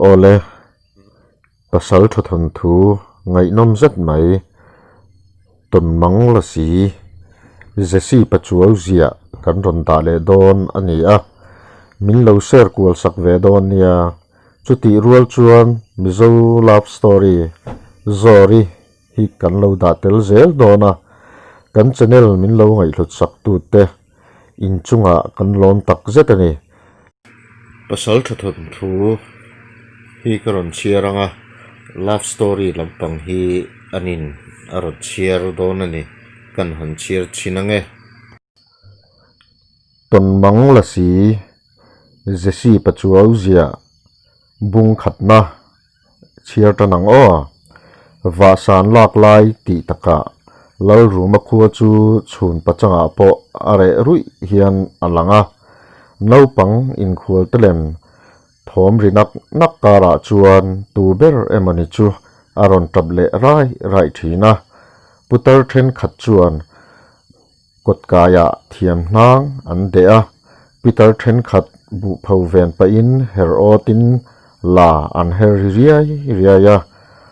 Awle, pasal tha thawnthu ngaihnawm zet mai, tawnmang la si, Jessy Pachuau ziah kan rawn dah leh dawn a ni a, min lo share kual sak ve dawn nia. Chutih rual chuan Mizo love story Zawri hi kan lo dah tel zel dawn a, kan channel min lo ngaihhlut sak tute inchungah kan lawm tak zet a ni. Pasal tha thawnthu hi ka rawn chhiar ang a, love story lampang hi anin a rawn chhiar dawn a ni, kan han chhiar chhin ang e. Tawnmang la si, Jessy Pachuau ziah bung khatna chhiar tan ang aw. Vahsan lak lai tih takah Lalruma khua chu chhun pachangah pawh a reh ruih hian a lang a. Naupang inkhual te lem thawm ri nak nak karah chuan tu ber emawni chu a rawn tap leh rai rai thin a. Putar thenkhat chuan Kawtkaiah thiam hnang an deh a, Peter thenkhat buh pho ven pahin her awtin la an her ri riai riai a,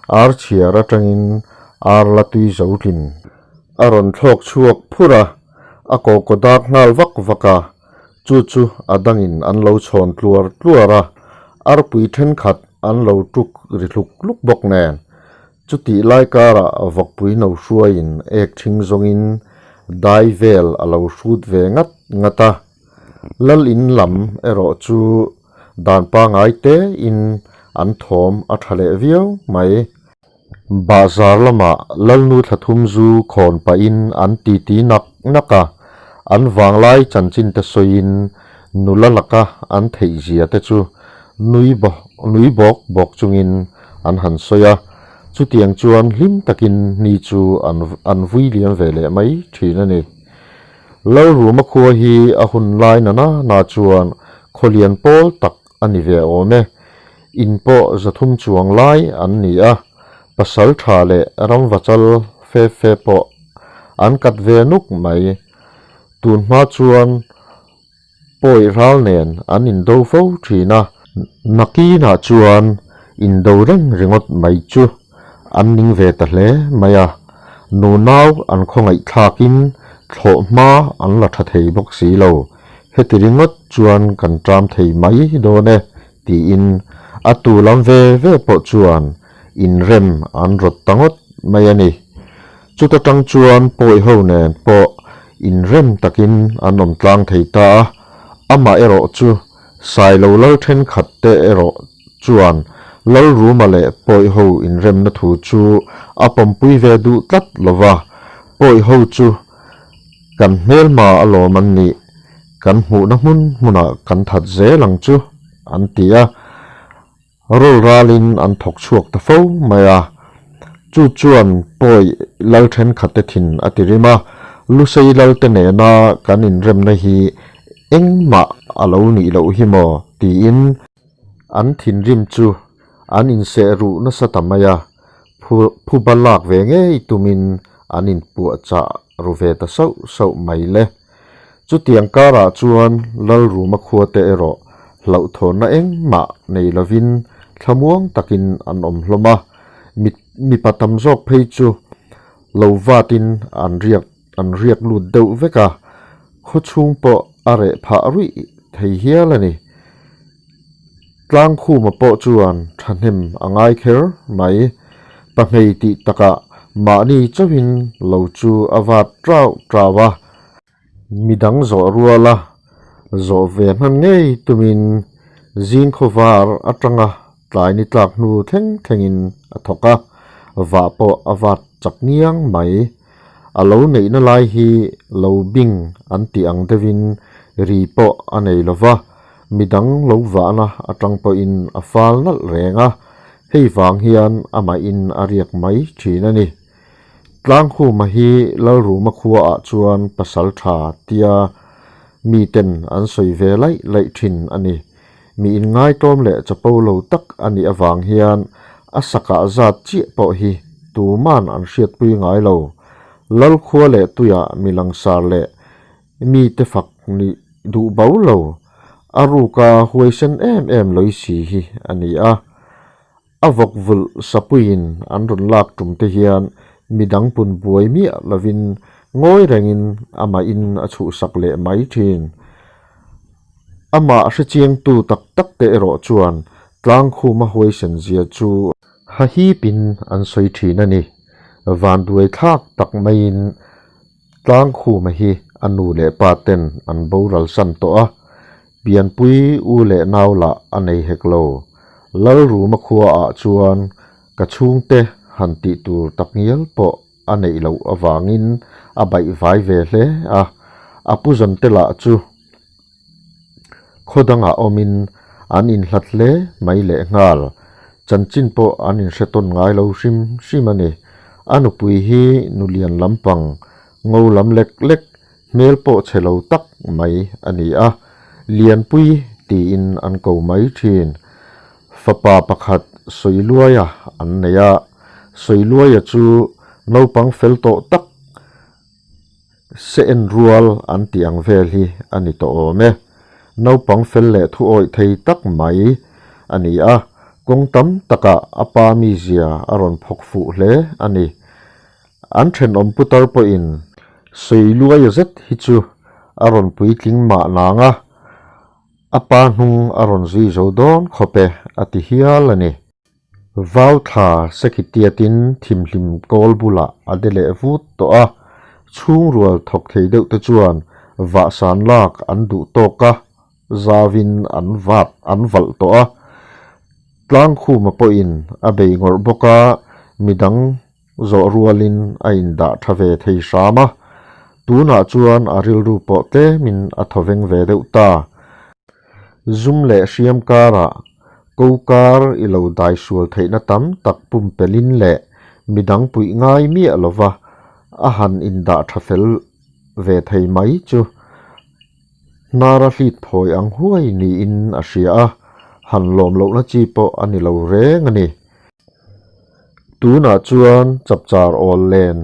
ar chhiar atangin ar la tui zo tlin. A rawn thlawk chhuak phur a, a kawkaw dak nghal vak vak a, chu chu a dangin an lo chhawn tluar tluar a, arpui thenkhat an lo tuk ri hluk hluk bawk nen. Chutih lai karah vawkpui no hruaiin ek ṭhing zawngin dai vel a lo hrut ve ngat ngat a. Lal in lam erawh chu dan pangai tein an thawm a ṭha leh viau mai. Bahzar lamah Lalnu Thlathum zu khawn pahin an titi nak nak a, an vanglai chanchin te sawiin nula laka an theihzia te chu nui nui bawk bawk chungin an han sawi a, chutiang chuan hlim takin ni chu an an vui liam ve leh mai thin a ni. Lalruma khua hi a hun lai na na na chuan khawlian pawl tak a ni ve awm e. In pawh zathum chuang lai an ni a, pasal tha leh ramvachal fe fe pawh an kat ve nuk mai. Tun hma chuan Pawi ral nen an indo fo thin a. Nakinah chuan indo reng ringawt mai chu an ning ve ta hle mai a, nunau an khawngaih thlakin thlawh hma an la tha thei bawk si lo, heti ringawt chuan kan ṭam thei mai dawn e tiin a tu lam ve ve pawh chuan inrem an rawt ta ngawt mai a ni. Chuta tang chuan pawi ho nen pawh inrem takin an awm tlang thei ta a, amah erawh chu Sailo lal thenkhat te erawh chuan Lalruma leh pawi ho inremna thu chu a pawmpui ve duh tlat lo va, pawi ho chu kan hmelma alawm an nih, kan hmuhna hmun hmunah kan that zel ang chu an ti a. Rawl ralin an thawk chhuak ta fo mai a, chu chuan pawi lal thenkhatte thin a ti rim a, Lusei lalte nena kan inremna hi engmah a lo nih loh hi maw tiin an thinrim chu an inseh ruh nasa ta mai a, phuba lak ve ngei tumin an inpuahchah ru ve ta sauh sauh mai le. Chutiang karah chuan Lalruma khuate erawh hlauhthawnna engmah nei lovin thlamuang takin an awm hlawm a, mipa tam zawk phei chu lo vatin an riak an riak lut deuh vek a, khawchhung pawh a reh phah ruih thei hial a ni. Tlangkhuma pawh chuan thahnem a ngai kher mai. Pahmei tih takah mahni chauhin lo chu a vat trau trau a. Midang zawh ruala zawh ve hman ngei tumin zing khawvar atanga tlai ni tlak hnu thleng thlengin a thawk a, vah pawh a vat chak ngiang mai. A lo neihna lai hi lo bing an tih ang deuhin ri pawh a nei lo va, midang lo vahna atang pawhin a fal nalh reng a, hei vang hian amahin a riak mai thin a ni. Tlangkhuma hi Lalruma khuaah chuan pasal tha tia miten an sawi ve laih laih thin a ni. Mi inngaitawm leh chapo lo tak a nih avang hian a sakah zat chiah pawh hi tuman an hriatpui ngai lo. Lalkhua leh tuiah mi langsar leh mite fak nih duh bo lo, a ruka huaisen em em lawisi hi a ni a. A vawk vulh sapuiin an rawn lak tum te hian midang pun buai miah lovin ngawi rengin amahin a chhuhsak leh mai thin. Amah hrechiangtu tak tak te erawh chuan Tlangkhuma huaisen zia chu hahipin an sawi thin a ni. Vanduai thlak tak maiin Tlangkhuma hi a nu leh pa ten an boral san tawh a, pianpui u leh nau lah a nei hek lo. Lalruma khua ah chuan ka chhungte han tih tur takngial pawh a neih loh avangin a baihvai ve hle a, a pu zawnte lah chu Khaw dangah awmin an inhlat hle mai lehnghal. Chanchin pawh an inhre tawn ngai lo hrim hrim a ni. A nupui hi nulian lampang, ngo lam lek lek, hmel pawh chhe lo tak mai a ni a, Lianpui tiin an ko mai thin. Fapa pakhat Sawiluaia an nei a, Sawiluaia chu naupang fel tawh tak, Se en rual an tih ang vel hi a ni tawh awm e. Naupang fel leh thu awih thei tak mai a ni a, kawng tam takah a pa mizia a rawn phawk fuh hle a ni. An thenawm putar pawhin sawi luaia zet hi chu a rawn puitling mah nang a, a pa hnung a rawn zui zo dawn khawp e a ti hial a ni. Vau thla Sekitiatin thimhlim kawl bulah a de leh vut tawh a, chhungrual thawk thei deuh te chuan vahsan lak an duh tawk a, zauvin an vat an valh tawh a. Tlangkhuma pawhin a bei ngawrh bawk a, midang zawh rualin a indah tha ve thei hram a, tunah chuan a rilru pawh tlemin a thawveng ve deuh ta. Zum leh hriam karah ko kar i lo dai sual theihna tam tak pumpelhin leh midang puih ngai miah lova a han indah tha fel ve thei mai chu hnara hlit phawi ang huai niin a hria a, han lawm lohna chi pawh a ni lo reng a ni. Tunah chuan chapchar awl len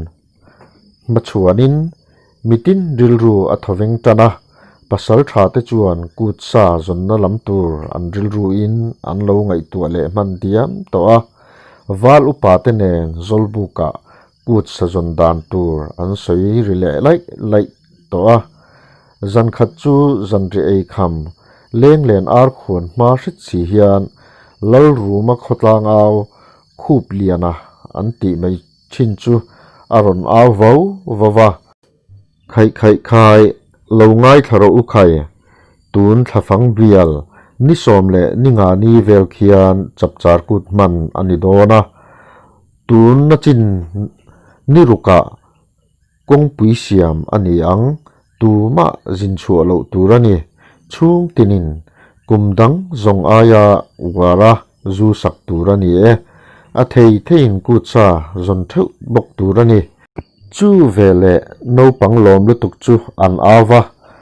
hmachhuanin mitin rilru a thawveng tan a, pasal tha te chuan kut sa zawnna lam tur an rilruin an lo ngaihtuah leh hman diam tawh a, val upa te nen Zawlbukah kut sa zawn dan tur an sawi ri leh laih laih tawh a. Zan khat chu zanri ei kham leng len ar khuan hma hret si hian Lalruma khawtlang au khup liana an tih mai thin chu a rawn au vau vau va. Khaih khaih khai, lo ngaithla rawh u khai, tun thlafang bial ni sawm leh ni nga ni vel khian chapchar kut hman a ni dawn a, tun na chin ni rukah Kawngpui siam a ni ang, tumah zin chhuah loh tur a ni. Chhung tinin kum dang zawng aia uar a zu sak tur a ni e. A thei theiin kutsa zawn theuh bawk tur a ni. Chu veleh naupang lawm lutuk chu an au va,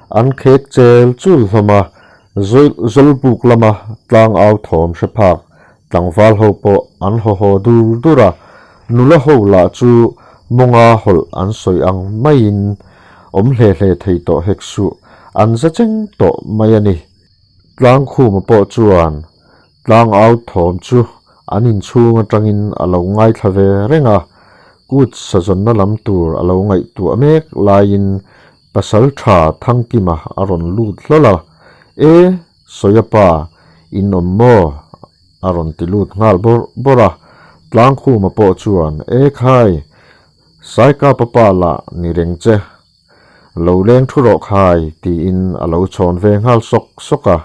an khek chel chul hlawm a, Zawlbuk lama tlang au thawm hre phak tlangval ho pawh an haw haw dur dur a, nula ho lah chu mawnga hawlh an sawi ang maiin awm hle hle thei tawh hek suh, an za cheng tawh mai a ni. Tlangkhuma pawh chuan tlang au thawm chu an inchhung atangin a lo ngaithla ve reng a, kut sazawnna lam tur a lo ngaihtuah mek laiin Pasal tha Thangkima a rawn lut hlawl a, E, Sawia pa, in awm maw? a rawn ti lut nghal bawrh bawrh a. Tlangkhuma pawh chuan, E khai, Saikapa pa lah ni reng che, lo leng thu rawh khai, tiin a lo chhawn ve nghal sawk sawk a.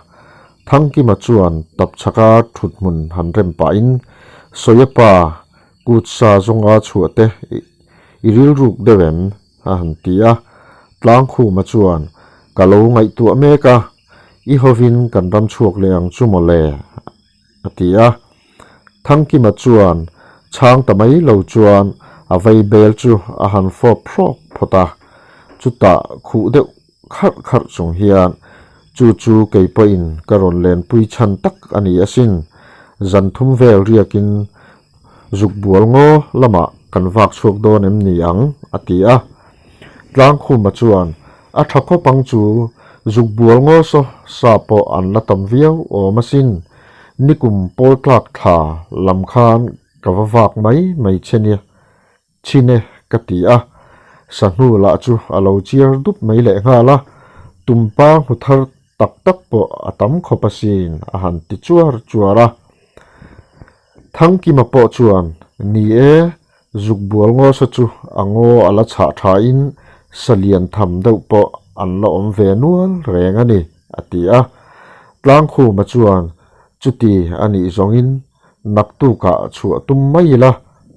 Thangkima chuan tapchhaka thuthmun han rem pahin, Sawia pa, kut sa zawnga chhuah te i rilruk deuh em? A han ti a, Tlangkhuma chuan, Ka lo ngaihtuah mek a, i hovin kan ram chhuak leh ang chu maw le? a ti a. Thangkima chuan chhang ta mai lo chuan a vei bel chu a han fawp hrawk phawt a, chutah khuh deuh kharh kharh chung hian, Chu chu kei pawhin ka rawn lenpui chhan tak a ni asin, zan thum vel riakin Zuk bual ngaw lamah kan vak chhuak dawn em ni ang? a ti a. Tlangkhuma chuan, A tha khawp ang chu, zuk bual ngaw saw sa pawh an la tam viau awm asin. Nikum pawl tlak thla lam khan ka va vak mai mai che nia, chhin e ka ti a. Sahnu lah chu a lo chiar dup mai lehnghal a, tumpa hmu thar tak tak pawh a tam khawp asin a han ti chuar chuar a. Thangkima pawh chuan, Ni e, zuk bual ngawsa chu a ngaw a la chhah thain sa lian tham deuh pawh an la awm ve nual reng a ni, a ti a. Tlangkhuma chuan, Chuti a nih zawngin naktukah chhuah tum mai ila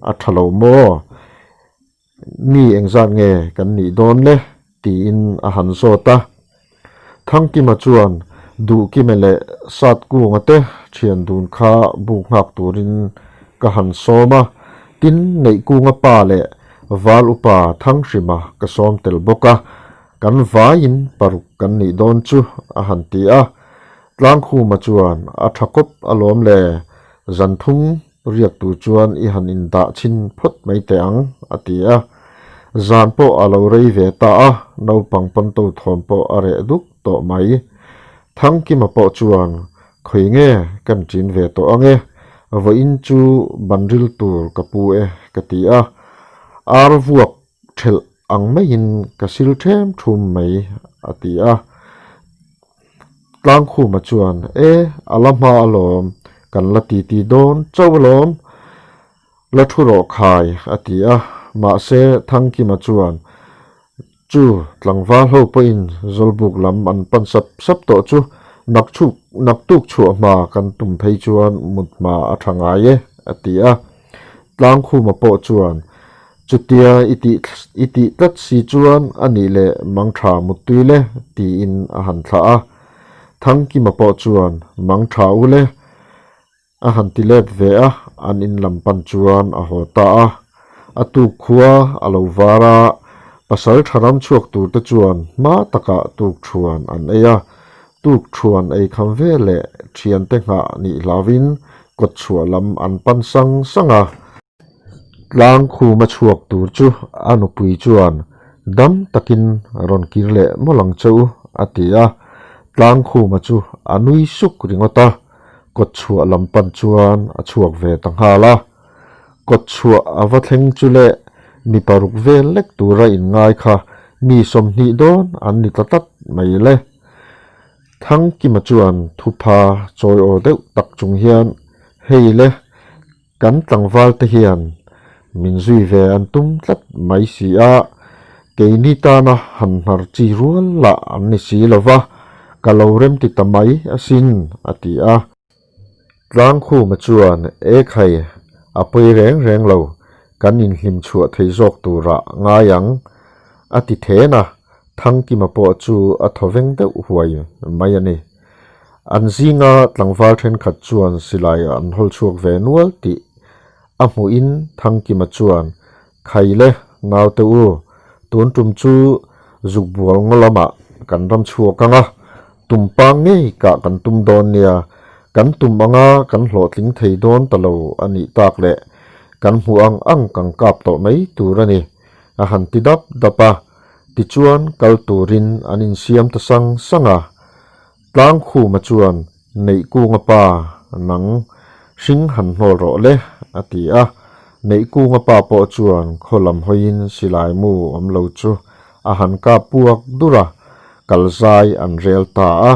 a tha lo maw? Mi engzat nge kan nih dawn le? tiin a han zawt a. Thangkima chuan Duhkime leh Satkunga te thian dun kha buk nghak turin ka han sawm a, tin Neihkunga pa leh Val upa Thanghrima ka sawm tel bawk a, kan vaiin paruk kan nih dawn chu a han ti a. Tlangkhuma chuan a tha kawp alawm le, zan thum Riak tur chuan i han indah chhin phawt mai teh ang, a ti a. Zan pawh a lo rei ve ta a, naupang pawnto thawm pawh a reh duk tawh mai. Thangkima pawh chuan, Khawi nge kan ṭin ve tawh ang e, vawiin chu banril tur ka pu e, ka ti a. Ar vuak ṭhelh ang maiin ka sil ṭhem ṭhum mai, a ti a. Tlangkhuma chuan, E, a la hma alawm, kan la titi dawn chauh alawm, la thu rawh khai, a ti a. Mahse, Thangkima chuan, Chu, tlangval ho pawhin Zawlbuk lam an pan sap sap tawh chu, nakchuk naktuk chhuah hma kan tum phei chuan mut hma a tha ngai e, a ti a. Tlangkhuma pawh chuan, Chutia i tih i tih tlat si chuan a nih leh mangtha muttui le tiin a han thlah a. Thangkima pawh chuan mangtha u le a han ti let ve a, an in lam pan chuan a haw ta a. A tuk khua a lo var a, pasal tha ram chhuak tur te chuan hma takah tuk thuan an ei a. Tuk thuan ei kham ve leh thiante nghah nih hlauhin kawtchhuah lam an pan sang sang a. Tlangkhuma chhuak tur chu a nupui chuan dam takin rawn kir leh mawlh ang che u, a ti a. Tlangkhuma chu a nui suk ringawt a, kawtchhuah lam pan chuan a chhuak ve ta nghal a. Kawtchhuah a va thleng chu leh mi paruk vel lek tura inngai kha mi 20 dawn an ni ta tlat mai le. Thangkima chuan thupha chawi aw deuh tak chung hian, Hei le, Kan tlangval te hian min zui ve an tum tlat mai si a, keini tana han hnar chi rual lah an ni si lo va, ka lo remti ta mai asin, a ti a. Tlangkhuma chuan, E khai, a pawi reng reng lo, kan inhlim chhuah thei zawk turah ngai ang, a ti then a, Thangkima pawh chu a thawveng deuh huai mai a ni. An zinga tlangval thenkhat chuan silai an hawl chhuak ve nual tih a hmuhin Thangkima chuan, Khai le, naute u, tun tum chu zuk bual ngaw lamah kan ram chhuak ang a, tumpa ngei kah kan tum dawn nia, kan tum anga kan hlawhtling thei dawn ta lo a nih tak leh kan hmuh ang ang kan kap tawh mai tur a ni, a han ti dap dap a. Tichuan kal turin an insiam ta sang sang a, Tlangkhuma chuan Neihkunga pa nang hring han hnawl rawh le a ti a, Neihkunga pa pawh chuan khaw lam hawiin silai mu awm lo chu a han kap puak dur a, kal zai an rel ta a.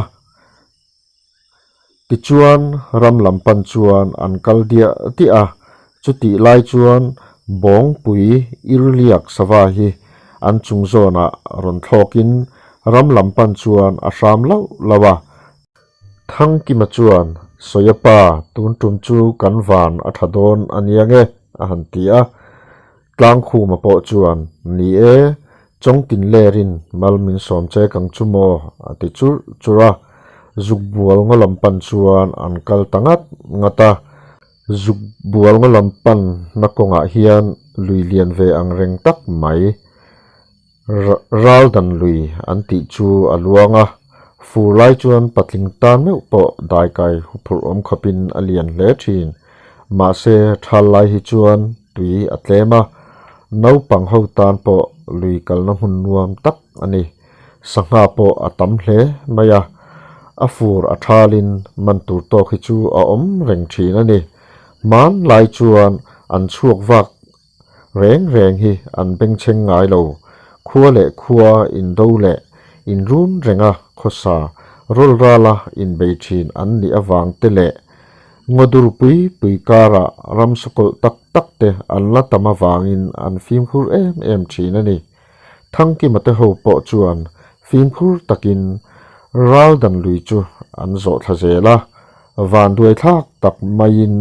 Tichuan ram lam pan chuan an kal diah diah a, chutih lai chuan Bawngpui Irliak sava hi an chung zawnah rawn thlawkin ram lam pan chuan a hram lauh lauh a. Thangkima chuan, Sawia pa, tun tum chu kan van a tha dawn a nia nge? a han ti a. Tlangkhuma pawh chuan, Ni e, Chawngtin lerin mal min sawm che kang chu maw? a ti churh churh a. Zuk bual ngaw lam pan chuan an kal ta ngat ngat a. Zuk bual ngaw lam pan na kawngah hian lui lian ve ang reng tak mai, Ral dan lui an tih chu a luang a. Fur lai chuan patling tan meuh pawh daikai huphurh awm khawpin a lian hle thin. Mahse, thal lai hi chuan tui a tlem a, naupang ho tan pawh lui kalna hmun nuam tak a ni. Sangha pawh a tam hle mai a. A fur a thalin man tur tawk hi chu a awm reng thin a ni. Hmanlai chuan an chhuak vak reng reng hi an bengchheng ngai lo. Khua leh khua indo leh inrun renga khawsa rawlrala inbei thin an nih avang te leh Ngawdur pui pui karah ram sakawlh tak tak te an la tam avangin an fimkhur em em thin a ni. Thangkima te ho pawh chuan fimkhur takin ral dan lui chu an zawh thla zel a, vanduai thlak tak maiin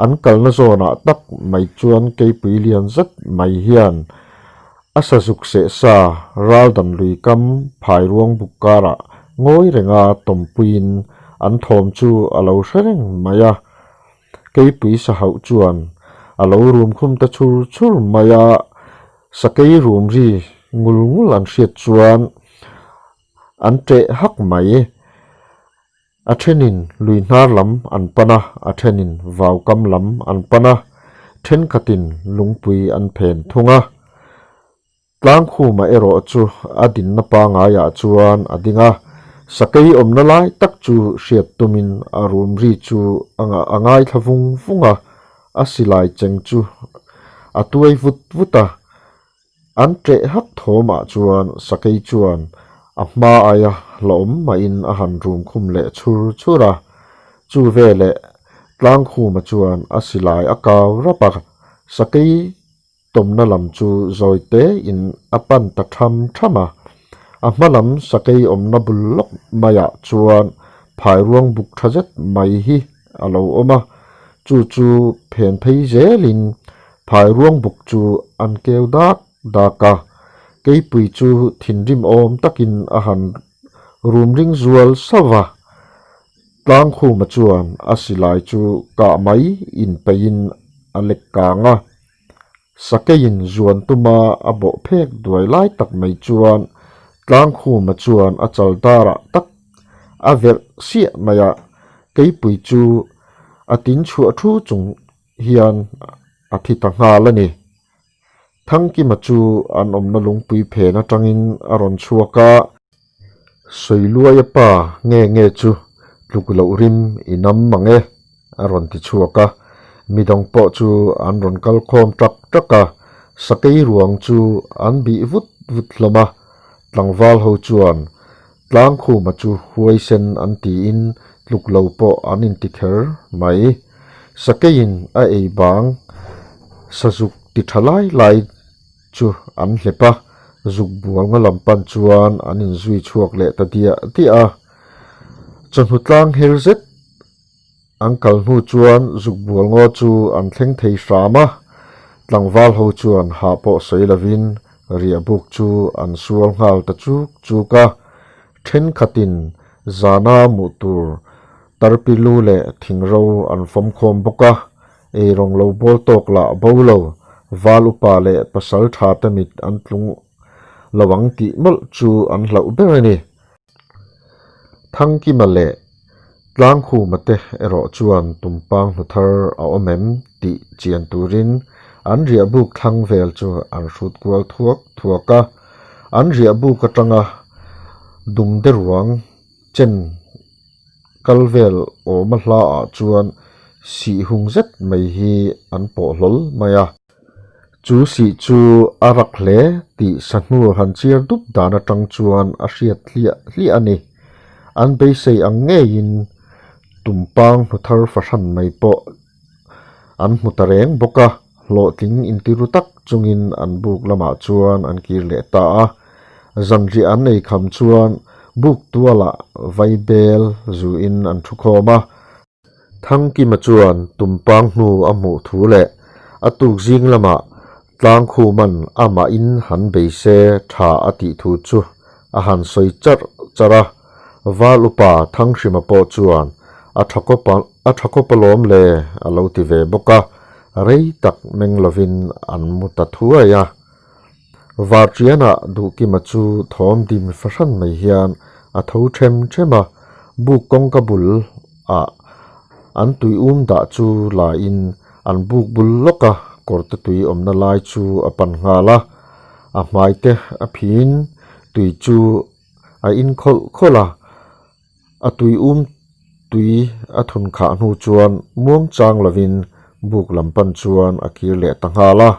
an kalna zawnah tak mai chuan keipui lian zet mai hian a sazuk seh sa ral dan lui kam phai ruang buk karah ngawi renga tawmpuiin an thawm chu a lo hre reng mai a. Keipui sa hauh chuan a lo rum khum ta chhur chhur mai a, sakei rum ri ngul ngul an hriat chuan an ṭeh hak mai. A thenin lui hnar lam an pan a, a thenin vau kam lam an pan a, thenkhatin lungpui an phen thung a. Tlangkhuma erawh chu a dinna pangaiah chuan a ding a, sakei awmna lai tak chu hriat tumin a rum ri chu a ngaithla vung vung a, a silai cheng chu a tuai vut vut a. An ṭeh hak thawmah chuan sakei chuan a hma aia hlawm mahin a han rum khum leh chhur chhur a, chu veleh Tlangkhuma chuan a silai a kau rap a, sakei Tawmna lam chu zawi tein a pan ta tham tham a, a hma lam sakei awmna bul lawk maiah chuan phairuang buk tha zet mai hi a lo awm a, chu chu phen phei zelin phairuang buk chu an keu dak dak a, keipui chu thinrim awm takin a han rum ring zual sauh va, Tlangkhuma chuan a silai chu kah mai inpeihin a lek kang a. Sakeiin zuan tuma a bawh phek duai lai tak mai chuan Tlangkhuma chuan a chal darah tak a verh siah mai a, keipui chu a tin chhuah thu chung hian a thi ta nghal a ni. Thangkima chu an awmna lungpui phen atangin a rawn chhuak a. Sawiluaia pa nge nge chu tluk loh rim i nam mang e, a rawn ti chhuak a. Midang pawh chu an rawn kal khawm ṭak ṭak a, sakei ruang chu an bih vut vut hlawm a. Tlangval ho chuan Tlangkhuma chu huaisen an tiin tluk lo pawh an inti kher mai. Sakeiin a ei bang sazuk ti tha lai lai chu an hlep a, zuk bual nga lam pan chuan an inzui chhuak leh ta diah diah a. Chawhnu tlang her zet an kal hnu chuan zuk bual ngaw chu an thleng thei hram a, tlangval ho chuan hah pawh sawi lovin riah buk chu an sual nghal ta chuk chuk a, thenkhatin zana muh tur tarpilu leh thingro an fawmkhawm bawk a, Eirawng lo bawl tawk lah bo lo, val upa leh pasal tha te mit an tlung lo ang tih mawlh chu an hlauh ber a ni. Thangkima leh Tlangkhuma te erawh chuan tumpang hnu thar a awm em tih chian turin an riahbuk thlang vel chu an hrut kual thuak thuak a, an riahbuk atanga dumde ruang chen Kal vel awma hla ah chuan sih hung zet mai hi an pawh hlawl mai a. Chu sih chu a rak hle tih sahnu han chiar dup dan atang chuan a hriat hliah hliah a ni. An beisei ang ngeiin tumpang hnu thar fahran mai pawh an hmu ta reng bawk a, hlawhtling intiru tak chungin an buk lamah chuan an kir leh ta a. Zanriah an ei kham chuan buk tualah vaibel zuin an thu khawm a. Thangkima chuan tumpang hnu a hmuh thu leh a tuk zing lamah Tlangkhuman amahin han bei se tha a tih thu chu a han sawi charh charh a. Val upa Thanghrima pawh chuan a tha kawp a tha kawp alawm le a lo ti ve bawk a, rei tak meng lovin an mu ta thuai a. Varṭianah Duhkima chu thawm dim fahran mai hian a tho ṭhem ṭhem a, buk kawngka bul ah an tui um dah chu la in an buk bul lawk a, kawrte tui awmna lai chu a pan nghal a, a hmai te a phiin tui chu a in khawlh khawlh a. A tui um tui a thun khah hnu chuan muang chang lovin buk lam pan chuan a kir leh ta nghal a.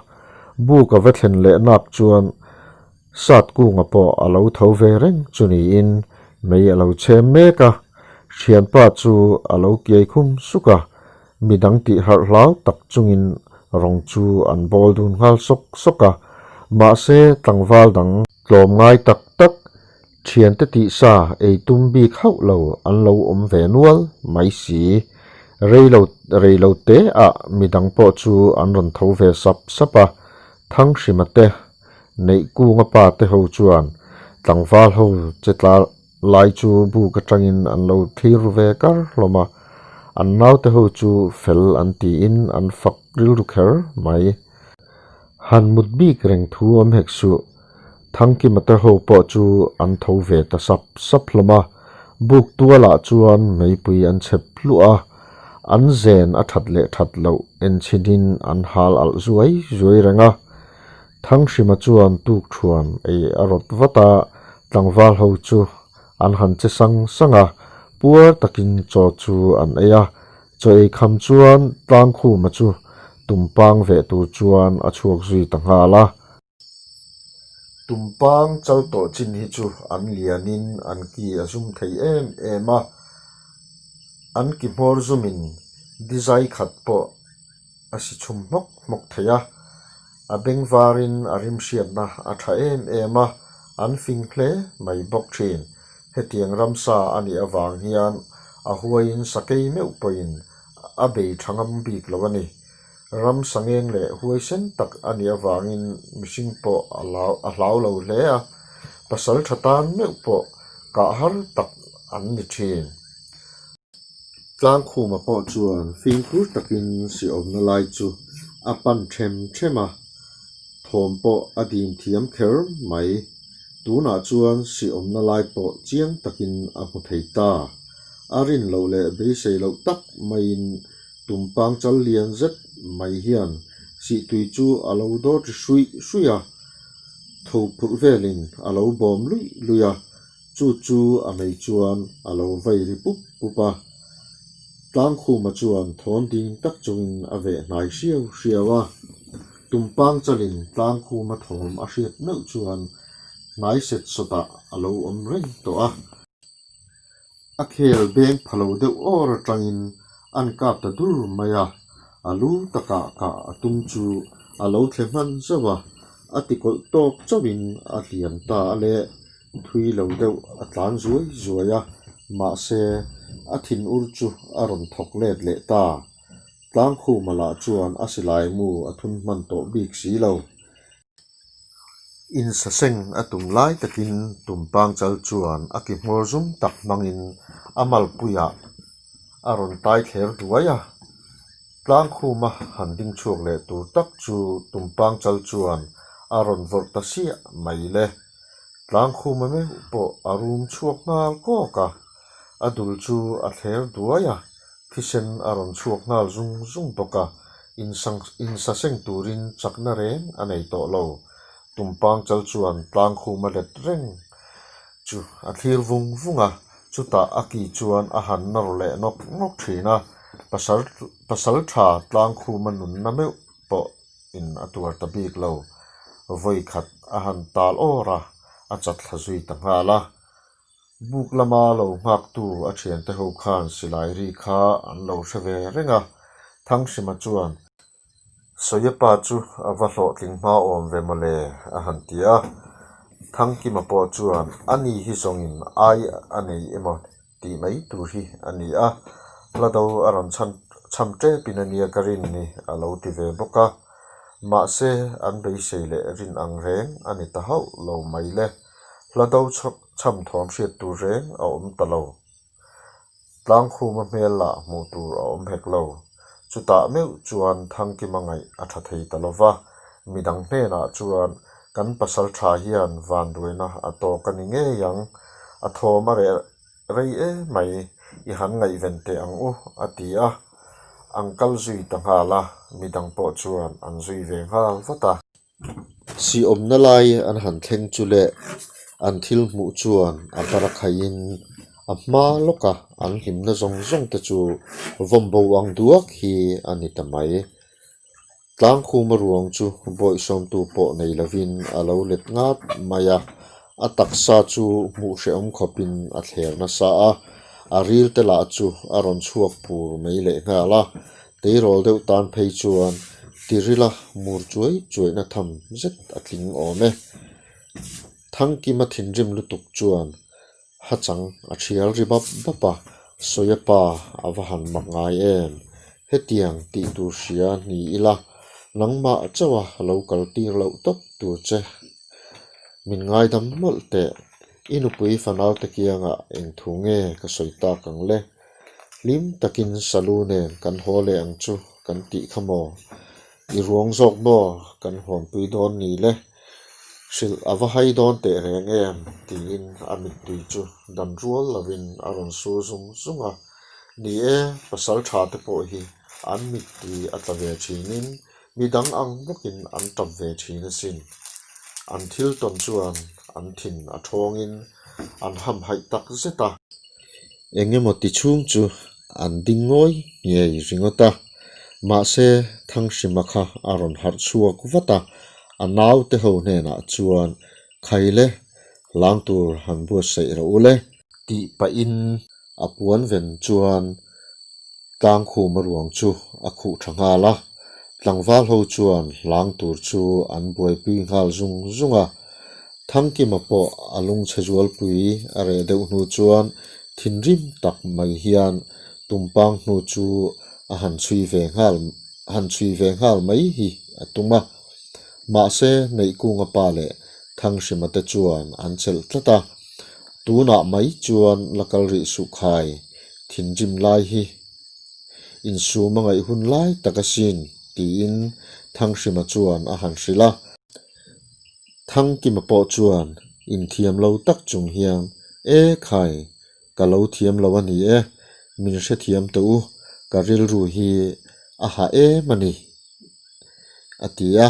Buk a va thlen leh nak chuan Sat kunga pawh a lo tho ve reng chu niin mei a lo chhem mek a, thianpa chu a lo kiai khum suk a, midang tih harh hlau tak chungin rawng chu an bawl dun nghal sawk sawk a, mahse tlangval dang tlawm ngai tak tak thiante tihsa ei tum bik hauh lo an lo awm ve nual mai si. Reilo reilo te ah midang pawh chu an rawn tho ve sap sap a, Thanghrima te Neihkunga pa te ho chuan tlangval ho che tla lai chu buk atangin an lo thlir ru ve kar hlawm a, an naute ho chu fel an tiin an fak rilru kher mai. Han mut bik reng thu awm hek suh, Thangkima te ho pawh chu an tho ve ta sap sap hlawm a, buk tualah chuan meipui an chhep hluah a, an zen a that leh that loh enchhinin an hal alh zuai zuai reng a. Thanghrima chuan tukthuan ei a rawt vat a, tlangval ho chu an han che sang sang a, puar takin chaw chu an ei a. Chaw ei kham chuan Tlangkhuma chu tumpang veh tur chuan a chhuak zui ta nghal a. Tumpang chal tawh chin hi chu an lianin an ki a zum thei em em a, an ki hmawr zumin dizai khat pawh a si chhum hmawk hmawk thei a, a beng varin a rim hriatna a tha em em a, an fing hle mai bawk thin. Hetiang ramsa a nih avang hian a huaiin sakei meuh pawhin a bei tha ngam bik lo a ni. Ramsa ngeng leh huaisen tak a nih avangin mihring pawh a hlau lo hle a, pasal tha tan meuh pawh kah har tak an ni thin. Tlangkhuma pawh chuan fimkhur takin siawmna lai chu a pan them them a, thawm pawh a dim thiam kher mai. Tunah chuan siawmna lai pawh chiang takin a hmu thei ta. A rin loh leh beisei loh tak maiin tumpang chal lian zet mai hian sihtui chu a lo dawt ri hruih hruih a, tho phurh velin a lo bawm luih luih a. Chu chu a mei chuan a lo vai ri pup pup a, Tlangkhuma chuan thawn ding tak chungin a veh hnai hriau hriau a. Tumpang chalin Tlangkhuma thawm a hriat meuh chuan hnai set sawtah a lo awm reng tawh a. A khel beng pha lo deuh awr atangin an kap ta dur mai a, a lu takah kah a tum chu a lo thle hman zauh a, a tikawlh tawk chauhin a hliam ta a le. Thui lo deuh a tlan zuai zuai a, mahse a thinur chu a rawn thawk let leh ta. Tlangkhuma lah chuan a silai mu a thun hman tawh bik si lo. Insaseng a tum lai takin Tumpang chal chuan a ki hmawr zum tak hmangin a malpuiah a rawn tai thler duai a. Tlangkhuma han ding chhuak leh tur tak chu Tumpang chal chuan a rawn vawrh ta siah mai le. Tlangkhuma meuh pawh a rum chhuak nghal kawk a, a dul chu a thler duai a, thisen a rawn chhuak nghal zung zung bawk a, insaseng turin chakna reng a nei tawh lo. Tumpang chal chuan Tlangkhuma let reng chu a thlir vung vung a, chutah a ki chuan a han nawr leh nawk nawk thin a, pasal tha Tlangkhuma nunna meuh pawh in a tuar ta bik lo. Vawi khat a han tal awr a, a chat thla zui ta nghal a. Buk lama lo nghaktu a thiante ho khan silai ri kha an lo hre ve reng a, Thanghrima chuan, Sawia pa chu a va hlawhtling hma awm ve mawle a han ti a. Thangkima pawh chuan, Ani hi zawngin ai a nei emaw tih mai tur hi a ni a, hla do a rawn chhan chham tepin a nia ka rin ni a lo ti ve bawk a, mahse an beisei leh rin ang reng a ni ta hauh lo mai le, hla do chham thawm hriat tur reng a awm ta lo. Tlangkhuma hmel lah hmuh tur a awm hek lo. Chutah meuh chuan Thangkima ngaih a tha thei ta lo va, midang hnenah chuan kan pasal tha hian vanduaina a tawk a ni ngei ang, a thawm a reh rei em mai, i han ngaihven teh ang u, a ti a. An kal zui ta nghal a, midang pawh chuan an zui ve nghal vat a. Sihawmna lai an han thleng chu leh an thil hmuh chuan a bar a khaihin A hma lawka an hlimna zawng zawng te chu vawmbo ang duak hi a ni ta mai. Tlangkhuma ruang chu bawihsawmtu pawh nei lovin a lo let ngat mai a, a taksa chu hmuh hrehawm khawpin a thler nasa a, a ril te lah chu a rawn chhuak pur mai lehnghal a, tleirawl deuh tan phei chuan tirila mur chuai chuaihna tham zet a tling awm e. Thangkima thinrim lutuk chuan Hachang a thial ri bap bap a, Sawia pa a va han mak ngai em? Hetiang tih tur hria ni ila, nangmah chauha lo kal tir loh tawp tur che. Min ngaidam mawlh teh, i nupui fanaute kiangah eng thu nge ka sawi tak ang le? Hlim takin Salu nen kan haw leh ang chu kan tih kha maw? I ruang zawk maw kan hawnpui dawn ni le? Hrilh a va hai dawn teh reng em? tiin a mittui chu dan rual lovin a rawn sur zung zung a. Ni e, pasal tha te pawh hi an mittui a tla ve thinin midang ang bawkin an tap ve thin asin. An thil tawn chuan an thin a thawngin an hamhaih tak zet a. Eng emaw ti chhung chu an ding ngawi ngei ringawt a, mahse Thanghrima kha a rawn harh chhuak vat a, a naute ho hnenah chuan Khaile hlang tur han buatsaih rawh u le. Tih pahin a puan ven chuan Tlangkhuma ruang chu a khuh tha nghal a, tlangval ho chuan hlang tur chu an buaipui nghal zung zung a. Thangkima pawh a lungchhe zualpui a reh deuh hnu chuan thinrim tak mai hian tumpang hnu chu a han chhui ve nghal han chhui ve nghal mai hi a tum a. Mahse Neihkunga pa leh Thanghrima te chuan an chelh tlat a, tunah mai chuan la kal rih suh khai thinrim lai hi insum a ngaih hun lai tak asin tiin Thanghrima chuan a han hrilh a. Thangkima pawh chuan inthiam lo tak chung hian, E khai, ka lo thiam lo a ni e, min hrethiam tawh u, ka rilru hi a hah em a ni, a ti a.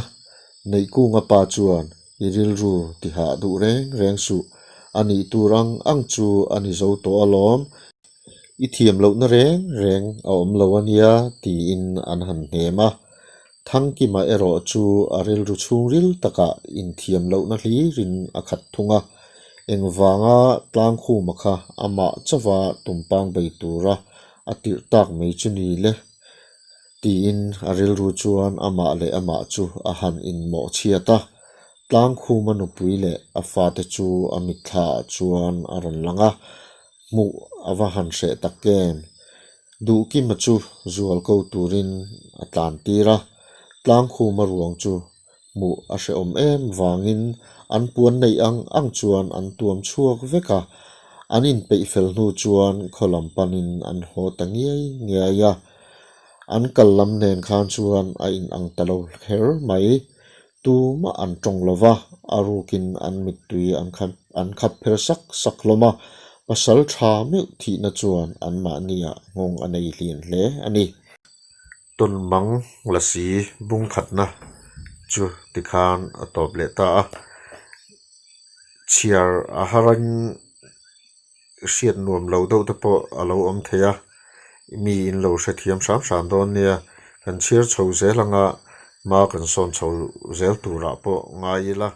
Neihkunga pa chuan, I rilru ti hah duh reng reng suh, a nih tur ang ang chu a ni zo tawh alawm, I thiam lohna reng reng a awm lo a nia, tiin an han hnem a. Thangkima erawh chu a rilru chhungril takah inthiam lohna hlirin a khat thung a, engvanga Tlangkhuma kha amah chauha tumpang bei tura a tirh tak mai chu ni le? tiin a rilru chuan amah leh amah chu a han inmawhchhiat a. Tlangkhuma nupui leh a fate chu a mitthlaah chuan a rawn lang a, hmuh a va han hreh tak em? Duhkima chu zual ko turin a tlan tir a, Tlangkhuma ruang chu hmuh a hrehawm em vangin an puan neih ang ang chuan an tuam chhuak vek a, an inpeih fel hnu chuan khaw lam panin an haw ta ngiai ngiai a, an kal lam nen khan chuan a inang ta lo kher mai. Tumah an tawng lo va, a rukin an mittui an an khap pher sak sak hlawm a, pasal tha meuh thihna chuan anmahniah nghawng a nei hlian hle a ni. Tawnmang lasi bung khatna chu tikhan a tawp leh ta a, chhiar a harin hriat nuam lo deuh te pawh a lo awm thei a, mi in lo hrethiam hram hram dawn nia, kan chhiar chho zel anga hma kan sawn chho zel turah pawh ngai ila.